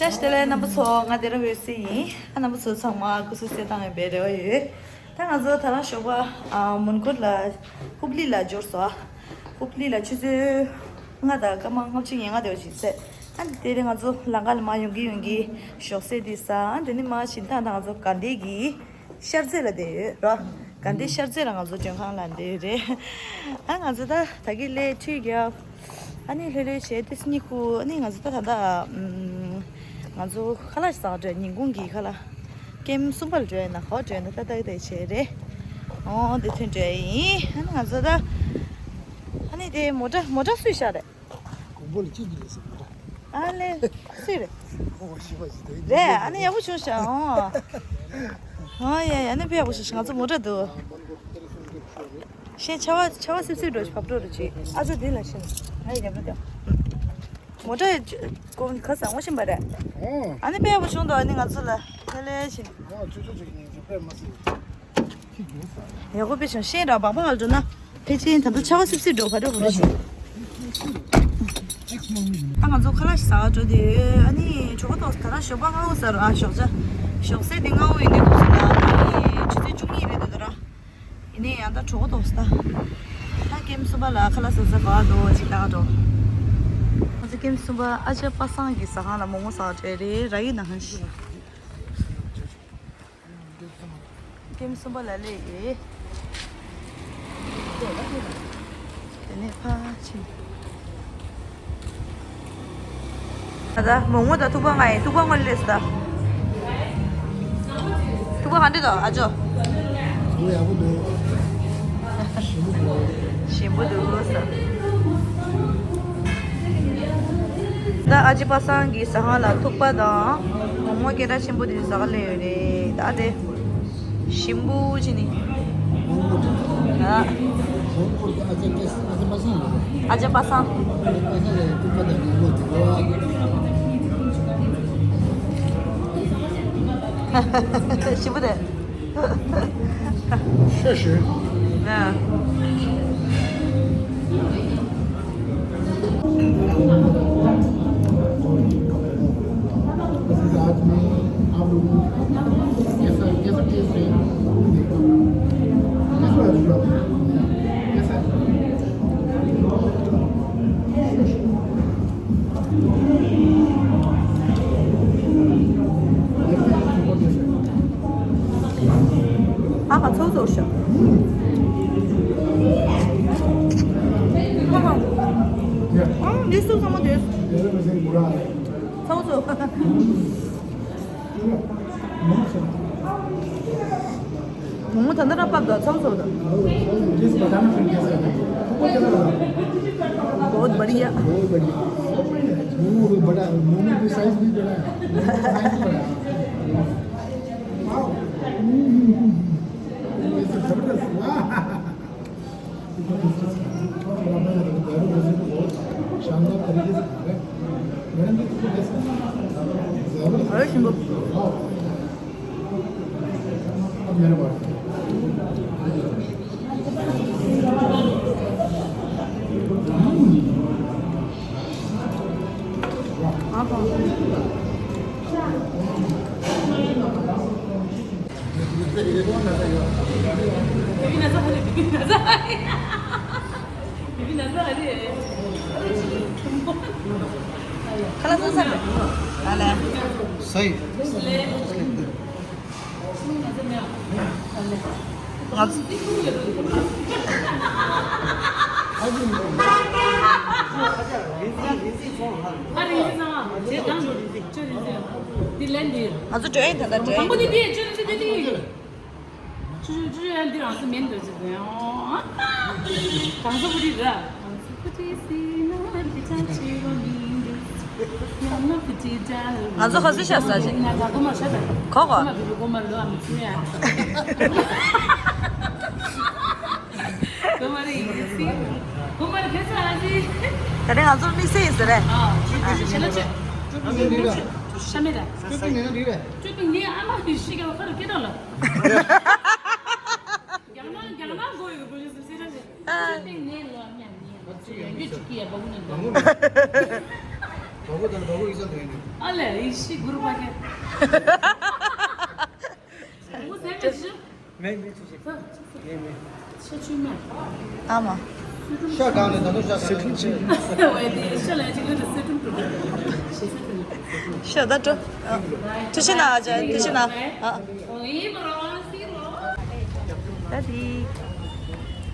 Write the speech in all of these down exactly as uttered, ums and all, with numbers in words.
བཀྲ་ཤིས་བདེ་ལེགས་རྣམ་པ་ཚོ། ང་དེ་རིང་འོད་ཟེར་ཡིན། ཨ། རྣམ་པ་ཚོ་ཚང་མ་སྐུ་གཟུགས་གསལ་ཐང་ཡོད་པའི་རེ་བ་ཡོད། ད་ང་ཚོ་ད་རང་ཞོགས་པ། ཨ། མོན་གྷོ་ལ། ཧུབ་ལི་ལ་འབྱོར་སོང་། ཧུབ་ལི་ལ་ཆུ་ཚོད་ལྔ་དང་སྐར་མ་ལྔ་བཅུ་ང་ལྔ་དེ་བ་ཞིག་ཚད། ཨ་ནི་དེ་རིང་ང་ཚོ་ལམ་ཁ་ལ་མར་ཡོང་གི་ཡོང་གི་ཞོགས་ཟས་དེ་ཟ། ཨ། དེ་ནས་མར་ཕྱིན་ད་ད་ང་ཚོ་དགའ་ལྡན་གྱི་ཤར་རྩེ་ལ་བསྡད་ཡོད་ར། དགའ་ལྡན་ཤར་རྩེ་ལ་ང་ཚོ་མགྲོན་ཁང་ལ་བསྡད་ཡོད་རེད། ཨ། ང་ཚོ་ད་ད་གིན་སླེབས་འཕྲུལ་རྒྱག་ཨ་ནི་ལྷོད་ལྷོད་བྱས་ཏོག་ཙམ་གཉིད་ཁུག་ཨ་ནི་ང་ཚོ་ད་ད་ལྟ། ཨམ། ང་ཚོ་ཁ་ལག་ཟ་འགྲོ། ཉིན་གུང་གི་ཁ་ལག་ཀེམ་གསུམ་པ་ལ་འགྲོ་ཡིན་ན། ག་པར་འགྲོ་ཡིན་ན་ད་ལྟ་དེ་བྱས་རེད། ཨོ། དེ་ཐོན་འགྲོ་ཡིན། ཨ་ནི་ང་ཚོ་ད། ཨ་ནི་དེ་མོ་ཊ་མོ་ཊ་སུས་བཞག་རེད། གོང་པོ་ལ་གཅིག་གིས་ལས་སོང་མོ་ཊ། ཨ་ལེ། སུས་རེད། ཨོ། ཞི་བ་ཞི་དེ་རེད། ཨ་ནི་ཡག་པོ་བྱུང་ཤག་ཨོ། ཨོ་ཡ་ཡ། ཨ་ནི་དཔེ་ཡག་པོ་བྱུང་ཤག་ང་ཚོ་མོ་ཊ་འདུག་ཤེས། ཆར་པ་ཆར་པ་སིབ་སིབ་འགྲོ་ཞིག་བབས་འགྲོ་རུ་ཅིག་ཨ་ཅོ་འདི་ལ་ཤེས། ང་ཡི་རྒྱབ་ལ་རྒྱབ། མོ་ཊ་ཡི་གོང་ག་ས་ངོ་ཤེས་པ་རེད། ཨོ། ཨ་ནི་དཔེ་ཡག་པོ་བྱུང་འདུག་ཨ་ནི་ང་ཚོ་ལ་ལྷོད་ལྷོད་བྱེད། ཨོ། ཆུ་ཆུ་ཅིག་ཉིན་ཅིག་དཔེ་མ་སྲིད། ཡག་པོ་དཔེ་བྱུང་། ཤེས་ར། བག་བག་ལ་འགྲོ་ན་ཕལ་ཆེར་ད་ལྟ་ཆར་པ་སིབ་སིབ་འགྲོ་ག་འགྲོ་ག་འགྲོ་བྱུང་། ད་ང་ཚོ་ཁ་ལག་ཞིག་ཟ་ག་འགྲོ་དེ་ཡོད། ཨ་ནི་གྲོད་ཁོག་ལྟོགས། ད་རང་ཞོགས་པ་སྔ་པོ་ཟ་ར། ཨ། ཞོགས་ཇ། ཞོགས་ཟས་དེ་སྔ་པོ་ཡིན་དུས་འདུག་ཟེར་ན། ཨ་ནི་ཆུ་ཚོད་བཅུ་གཉིས་རེད་འདུག་ད་ར། ཡིན་ནའི་ཡང་ད་གྲོད་ཁོག་ལྟོགས་སོང་ད། ད་ཀེམ་གསུམ་པ་ལ་ཁ་ལག་ཟ་ས་ག་པར་འགྲོ་ཅིག་ལྟ་ག་འགྲོ། ང་ཚོ་ཀེམ་གསུམ་པ་ཨ་ཅག་པ་སངས་ཀྱི་ཟ་ཁང་ལ་མོག་མོག་ཟ་ག་འགྲོ་ཡི་རེད། ར་ཡིག་ནང་ཧང་ཤི། ཀེམ་གསུམ་པ་ལ་སླེབས་ཡོད། དེ་ནས་ཕར་ཕྱིན། ད་ལྟ་མོག་མོག་དང་ཐུག་པ་ང་ཡིན། ཐུག་པ་སྔོན་སླེབས་སོང་ད། ཐུག་པ་ག་འདྲ་འདུག་ཨ་ཅོ། ཐུག་པ་ཡག་པོ་འདུག་ཞིམ་པོ་འདུག་ཞིམ་པོ་འདུག་ཟེར། ད་ཨ་ཅེ་པ་སངས་ཀྱི་ཟ་ཁང་ལ་ཐུག་པ་དང་མོག་མོག་སྐད་གྲགས་ཆེན་པོ་དེ་ཟ་ག་སླེབས་ཡོད་རེད། ད་དེ་ཞིམ་པོ་བྱས་ནས། ཨ། ཨ་ཅེ་པ་སངས། ཞིམ་པོ་རེད། ཤ་ཞིམ། ཨ། आज में आप लोगों को कैसा, कैसा टेस्ट है, वो देखो। कैसा है? कैसा है? देखते हैं, देखो कैसा है। ཨ་ཁ་ཚོགས་ཚོགས་ཤག་ཨ་ཁ། ཨ། འདི་སུ་ཚང་མ་འདི། ཚོགས་ཚོགས། མོག་མོག་ད་ནི་ར་བབས་འདུག་ཚོགས་ཚོགས་འདུག बहुत बढ़िया। बहुत बढ़िया। मोमो भी बड़ा, मोमो भी साइज भी बड़ा है। साइज बड़ा है। जबरदस्त, वाह। शानदार तरीके से खा रहे हैं। मैडम जी, तुमको कैसा? जबरदस्त। अरे, शिमला। वाह। अब मेरे पास। वाह। हाँ, हाँ। ཁ་ལག་ཟ་ས་རེད། ཨ་ལེ། སའི། ང་ཚོ། ཨ་རིང་སི་ཚང་མ་བྱེད་དང་། ཅོ་རིང་སི། འདི་ལན་འདི། ང་ཚོ་འགྲོ་ཡིན་ད་ལྟ་འགྲོ་ཡིན། དང་པོ་འདི་འདི་ཅོ་རིང་སི་འདི་འདི། ཅོ་ཅོ་ཅོ་ཡང་འདི་རང་སི་མིན་འདོད་ཅི་ཟེར་ཡང་། གང་ཚོ་བུ་འདི་ར། གང་ཚོ་བུ་འདི་སི་ན་འདི་ཅང་ཆེ་རོ་མིན་འདི། ཡང་ན་བུ་འདི་ཅང་། ང་ཚོ་ཁ་སུ་ཤ་ཟ་ཅི། ན་ད་གོ་མ་ཤ་ད། གོ་གོ། གོ་མ་བུ་གོ་མ་ལོ་ཨ་མི་ཚུ་ཡ། གོ་མ་རེད་ཡིན་སི། གོ་མ་རེད་ཁེ་ས་ཨ་ཟི། ད་རེས་ང་ཚོ་དམིགས་བསལ་ཡིན་ཟེར་རེད། ཨ། ཅོ་ཅོ་ཅོ་ཅོ་ཅོ་ཅོ། ཤ་མེད་ད། ཅོ་ཅོ་ངེ་ན་རེད་རེད། ཅོ་ཅོ་ངེ་ཨ་མ་ཡི་ཤི་ག་ཁ་རུ་སྐད་གྲགས་ལ། རྒྱང་ན་རྒྱང་ན་མགོ་ཡོད་དགོས་ཞེས་སུ་སེ་ར་ཞེ། ཅོ་ཅོ་ངེ་ལོ་ཨ་མ་ཡ་ངེ་ཡ་ཅོ་ཡོད་ཅིག་གི་ཡ་བ་གུ་ནི་འདུག་གྲོགས་པོ་དང་གྲོགས་པོ་ཡིག་ཚང་དུ་ཡིན། ཨ་ལས་ཡིག་ཤི་གུ་རུ་པ་ཀེ། གྲོགས་པོ་ཟེར་མི་ཤི། མེད་མེད་ཅི་ཞིག་མེད་མེད། ཤ་ཆུ་མེད། ཨ་མ། ཤ་གང་ནས་ད་དུང་ཤ་གང་ནས་ཤ་ཁྲིམས་ཆེ། ཝེ་དེ་ཤ་ལ་ཅིག་ལ་སེ་ཁྲིམས་འགྲོ། ཤ་ད་འགྲོ། ཨ། ཐུགས་རྗེ་གནང་ཨ་ཅག་ཐུགས་རྗེ་གནང་ཨ། ད་དེ་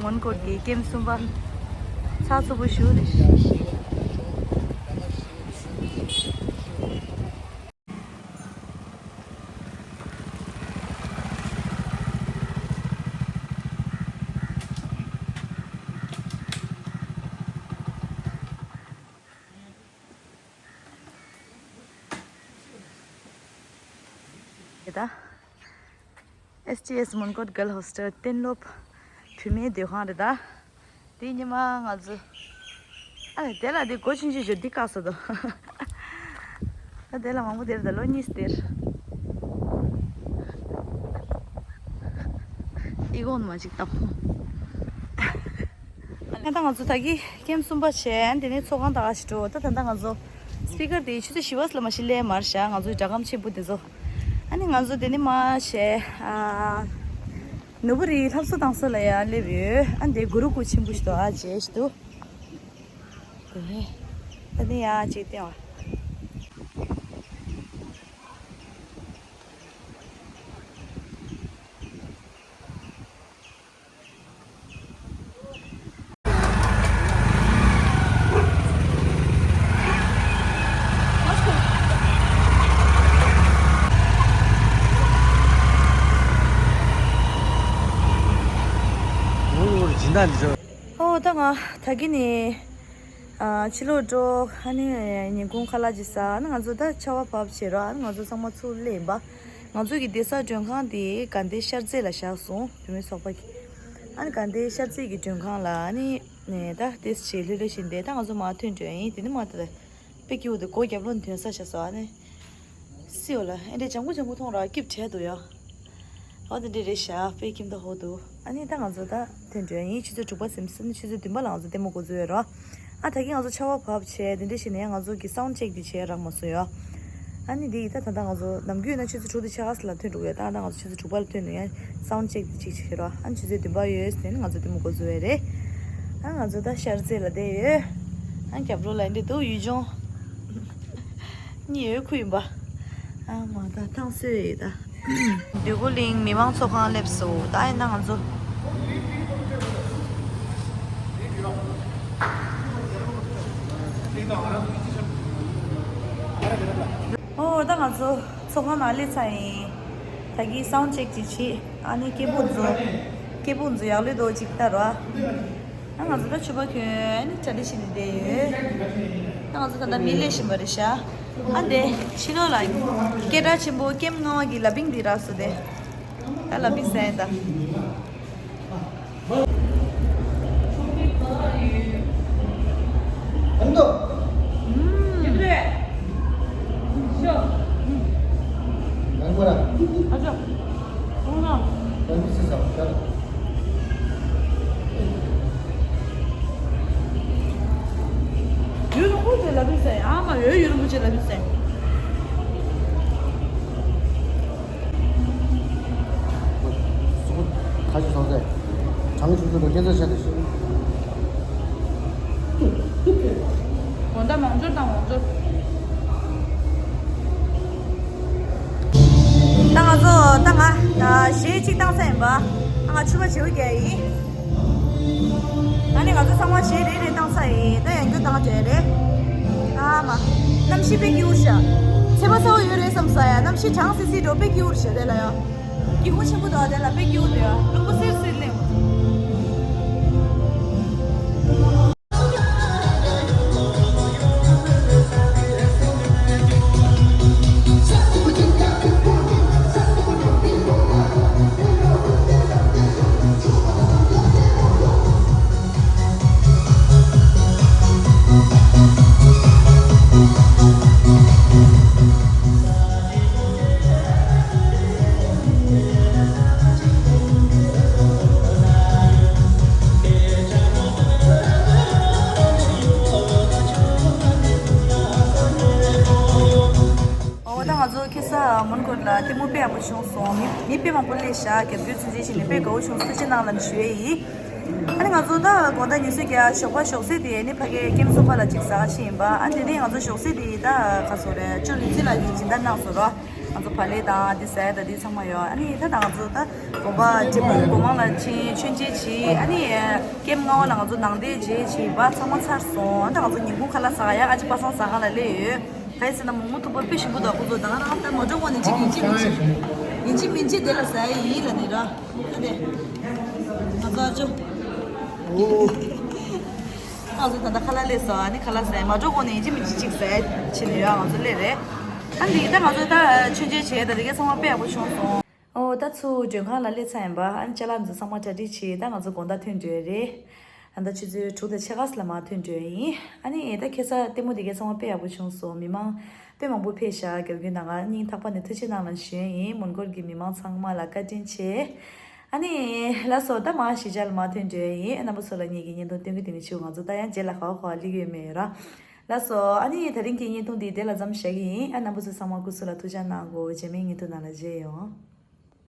མོན་གྷོ་གི་ཀེམ་གསུམ་པ་ཚགས་ཚུད་པོ་ཞུ་རེ། ད། ཨེས་ཊི་ཨེས་མོན་གྷོ་གྷལ་ཧོ་སི་ཊལ་གཏན་སློབ་བུད་མེད་སྡོད་ཁང་རེད་ད། དེ་ཉི་མ་ང་ཚོ། ཨ་ལས་དེ་ལ་དེ་སྒོ་ཆུང་ཆུང་ཞིག་འདི་བཀག་ས་དོ། ཨ་དེ་ལ་མང་པོ་དེར་ད་ལོ་གཉིས་དེར། ཨི་གོང་མ་ཅིག་བཏང་། ད་ལྟ་ང་ཚོ་ད་གི་ཀེམ་གསུམ་པ་བྱས་དེ་ནས་ཚོགས་ཁང་དག་ཞིག་འགྲོ། ད་ད་ལྟ་ང་ཚོ་སི་པི་ཀར་དེ་ཆུ་ཚོད་བཞི་པ་ལ་མ་ཤི་ལས་མར་བཞག་ང་ཚོའི་སྒྲ་སྒམ་ཆེན་པོ་དེ་ཚོ། ཨ་ནི་ང་ཚོ་དེ་ནས་མར་བྱས་ཨ། ནུ་བུ་རི་ལྷ་གསོལ་བཏང་ས་ལ་ཡར་སླེབས་ཡོད། ཨ་འདི་གུ་རུ་སྐུ་ཆེན་པོ་ཞིག་འདུག་ཨ་ཅེ་ཞིག་འདུག་ཨ་ནི་ཡར་ཅིག་བསྟན་བ། ཨོ་ད་ང་ད་གི་ནི། ཨ་ཕྱི་ལོགས་འགྲོ། ཨ་ནི་ཉིན་གུང་ཁ་ལག་ཅིག་ཟ། ཨ་ནི་ང་ཚོ་ད་ཆར་པ་བབས་བྱས་རོགས། ཨ་ནི་ང་ཚོ་ཚང་མ་ཚུར་སླེབས་ཡིན་པ། ང་ཚོ་གི་བསྡད་ས་མགྲོན་ཁང་དེ་དགའ་ལྡན་ཤར་རྩེ་ལ་བཞག་སོང་བུད་མེད་ཚོགས་པ་གི། ཨ་ནི་དགའ་ལྡན་ཤར་རྩེ་གི་མགྲོན་ཁང་ལ་ཨ་ནི་ནས་ད་བསྡད་བྱས་ལྷོད་ལྷོད་བཞིན་བསྡད། ད་ང་ཚོ་མར་ཐོན་འགྲོ་ཡིན། དེ་ནི་མ་ད་དཔེ་སྐྱིད་པོ་འདུག་སྒོ་རྒྱབ་ལོགས་ནས་ཐོན་ས་བྱས་སོང་། ཨ་ནི། སིའོ་ལ་ཨེ་འདྲས་ལྗང་ཁུ་ལྗང་ཁུ་མཐོང་ར་སྐྱིད་པོ་བྲལ་འདུག་ཡ། འོ་དེ་འདྲས་རེད་ཤག་དཔེ་ཁྱིམ་ཐོག་ཧོ་འདུག་ཨ་ནི་ད་ང་ཚོ་ད་ཐོན་འགྲོ་ཡིན། ཆུ་ཚོད་དྲུག་པ་ཟིན་ཟིན་ཆུ་ཚོད་བདུན་པ་ལ་ང་ཚོ་ལྟད་མོ་འགོ་འཛུགས་ཡོད་ར། ཨ་ད་གིན་ང་ཚོ་ཆར་པ་བབས་བྱས་དེ་འདྲས་བྱས་ནས་ང་ཚོ་གི་སའུན་ཌི་ཅེག་དེ་བྱས་རག་མ་སོང་ཡ། ཨ་ནི་དེ་ཡིས་ད་ད་ལྟ་ང་ཚོ་ནམ་རྒྱུན་ན་ཆུ་ཚོད་དྲུག་དང་ཕྱེད་ཀ་ལ་ཐོན་འགྲོ་གི་ཡོད། ད་ད་ང་ཚོ་ཆུ་ཚོད་དྲུག་པ་ལ་ཐོན་འདུག་ཡ། སའུན་ཌི་ཅེག་དེ་ཅིག་བྱེད་ར། ཨ་ནི་ཆུ་ཚོད་བདུན་པ་ཡོད་ཟེར་ནས་ང་ཚོ་ལྟད་མོ་འགོ་འཛུགས་ཡ་རེད། ཨ་ང་ཚོ་ད་ཤར་རྩེ་ལ་བསྡད་ཡོད། ཨ་རྒྱབ་ལོགས་ལ་འདི་འདུག་ཡུལ་ལྗོངས། གཉིད་ཡོད་ཁུ་ཡིན་པ། ཨ་མ་ད་ཐང་སོས་ཡོད་ད། འདོད་རྒུ་གླིང་མི་མང་ཚོགས་ཁང་སླེབས་སོང་། ད་ཡིན་ན་ང་ཚོ། ཨོ་ད་ང་ཚོ་ཚོགས་ཁང་ནང་སླེབས་ཚར་ཡིན། ད་གིན་སའུན་ཌི་ཅེག་ཅིག་བྱེད། ཨ་ནི་སྐད་འབོད་ཚོ། སྐད་འབོད་ཚོ་ཡག་ལོས་འདུག་ཅིག་ལྟ་རོགས། ཨ་ང་ཚོ་ད་ཕྱུ་པ་གྱོན་ནི་གྲ་སྒྲིག་བྱས་ནས་བསྡད་ཡོད། ཨ་ང་ཚོ་ད་ལྟ་མི་སླེབས་བཞིན་པ་རེད་ཤག་ཨ་འདི་ཕྱི་ལོགས་ལ་སྐད་གྲགས་ཆེན་པོ་ཀེམ་ལྔ་པ་གི་ལ་ཕིང་འདི་རག་སོང་སྟེ། ད་ལ་ཕིང་ཟ་ཡིན་ད། ཡུལ་རིན་པོ་ཆེ་ལ་ཕིག་ཟེར། ཨ་མ་ཡོད་ཡུལ་རིན་པོ་ཆེ་ལ་ཕིག་ཟེར། སུ་ཁ་ཅིག་སོང་ཟེར། གྲངས་ཆུང་ཆུང་དང་སྐྱེ་འཚར་ཆེ་དེ་ཤི། དགོང་དག་མང་སྦྱོར་དང་མང་སྦྱོར། ད་ང་ཚོ་ད་ང་གཞས་གཅིག་བཏང་ས་ཡིན་པ། ཨ་ང་ཕྱུ་པ་བྱེའུ་རྒྱལ་ཡིན། ཨ་ནི་ང་ཚོ་ཚང་མ་གཞས་རེ་རེ་བཏང་ས་ཡིན། ད་ཡང་རྒྱུ་བཏང་བྱས་རེད། ཨ་མ། གནམ་གཤིས་དཔེ་སྐྱིད་པོ་ཤག་ཚད་མ་ཚ་བོ་ཡོད་རེད་བསམ་ས་ཡ། གནམ་གཤིས་གྲང་སིལ་སིལ་འགྲོ་དཔེ་སྐྱིད་པོ་ཤག་དེ་ལ་ཡ། སྒེའུ་ཁུང་ཆེན་པོ་འདུག་ཨ་དེ་ལ་དཔེ་སྐྱིད་པོ་འདུག་ཡ། རླུང་བུ་སིལ་སིལ་ལེན། ལྟད་མོ་དཔེ་ཡག་པོ་བྱུང་སོང་། མི་མི་དཔེ་མང་པོ་སླེབས་ཤག་རྒྱབ་སྐྱོར་ཚུན་ཆད་བྱས་ནས་དཔེ་དགའ་བོ་བྱུང་སོང་། ཐུགས་རྗེ་གནང་ལབ་ཞུ་ཡས་ཡིན། ཨ་ནི་ང་ཚོ་ད་དགོང་དག་ཉིན་སྲིབ་ཀྱི་ཞོགས་པ་ཞོགས་ཟས་དེ་ནི་ཕ་གི་ཀེམ་གསུམ་པ་ལ་ཅིག་ཟ་ག་ཕྱིན་ཡིན་པ། ཨ་ནི་དེ་ནས་ང་ཚོ་ཞོགས་ཟས་དེ་ད་ག་ཚོད་རེད། ཅོ་རི་ཚི་ལགས་ཀྱིས་སྦྱིན་བདག་གནང་སོང་ར། ང་ཚོ་བག་ལེབ་དང་དེ་ཟས་དང་དེ་ཚང་མ་ཡོད། ཨ་ནི་ད་ད་ང་ཚོ་ད་དགོན་པ་དེ་སྒོ་མང་ལ་ཕྱིན། མཆོད་མཇལ་བྱས། ཨ་ནི་ཀེམ་ལྔ་པ་ལ་ང་ཚོ་ནང་བསྡད་བྱས་བྱས་པ་ཚང་མ་ཚར་སོང་། ད་ང་ཚོ་ཉིན་གུང་ཁ་ལག་ཟ་ག་ཡ་ཨ་ཅེ་པ་སངས་ཟ་ཁང་ལ་སླེབས་ཡོད། ག་རེ་ཟེར་ན་མོག་མོག་ཐུག་པ་དཔེ་ཞིམ་པོ་འདུག་ཁོ་ཚོ། ད་ང་རང་ད་མ་འགྲོ་གོང་ནས་ཅིག་ཡིན་གཅིག་མིན་གཅིག་ཡིན་གཅིག་མིན་གཅིག་དེ་ལ་ཟ་ཡི་ཡིན་ལབ་ནས་ར། ཨ་དེ་ང་ཚོ་ཨ་ཅོ། ཨ་ཚོ་ད་ལྟ་ཁ་ལག་སླེབས་སོང་། ཨ་ནི་ཁ་ལག་ཟ་ཡི། མ་འགྲོ་གོང་ནས་ཡིན་གཅིག་མིན་གཅིག་ཅིག་ཟ་ཡི་བྱས་ནས་ཡ་ང་ཚོ་སླེབས་རེད། ཨ་འདི་ད་ང་ཚོ་ད་མཆོད་མཇལ་བྱས། ད་དེ་གའི་ཚང་མ་དཔེ་ཡག་པོ་བྱུང་སོང་། ཨོ་ད་ཚུར་མགྲོན་ཁང་ལ་སླེབས་ཚར་ཡིན་པ། ཨ་ནི་ཅ་ལག་འདི་ཚོ་ཚང་མ་གྲ་སྒྲིག་བྱས། ད་ང་ཚོ་དགོང་དག་ཐོན་འགྲོ་ཡ་རེད། ཨ་ད་ཆུ་ཚོད་དྲུག་དང་ཕྱེད་ཀ་ཙམ་ལ་མར་ཐོན་འགྲོ་ཡ་ཡིན། ཨ་ནི་ད་ཁ་སང་ལྟད་མོ་དེ་གའི་ཚང་མ་དཔེ་ཡག་པོ་བྱུང་སོང་། མི་མང་དཔེ་མང་པོ་ཕེབས་ཤག་རྒྱབ་སྐྱོར་གནང་ག་སྙིང་ཐག་པ་ནས་ཐུགས་རྗེ་གནང་ལབ་ཞུ་ཡ་ཡིན། མོན་གྷོ་གི་མི་མང་ཚང་མ་ལ་བཀའ་དྲིན་ཆེ། ཨ་ནི་ལགས་སོ། ད་མར་གཞིས་ཆགས་ལ་མར་ཐོན་འགྲོ་ཡ་ཡིན། ཨ་རྣམ་པ་ཚོ་ལ་ངེད་ཀྱི་བརྙན་ཐུང་སྟོན་གི་སྟོན་གི་བྱེད། ང་ཚོ་ད་ཡང་རྗེས་ལ་ག་བ་ག་བ་སླེབས་ཀྱི་ཡོད་མེད་ར། ལགས་སོ། ཨ་ནི་དེ་རིང་གི་བརྙན་ཐུང་འདི་དེ་ལ་མཚམས་བཞག་གི་ཡིན། ཨ་རྣམ་པ་ཚོ་ཚང་མ་སྐུ་གཟུགས་ལ་ཐུགས་ཅག་གནང་དགོས། རྗེས་མའི་བརྙན་ཐུང་ནང་ལ་མཇལ་ཡོང་།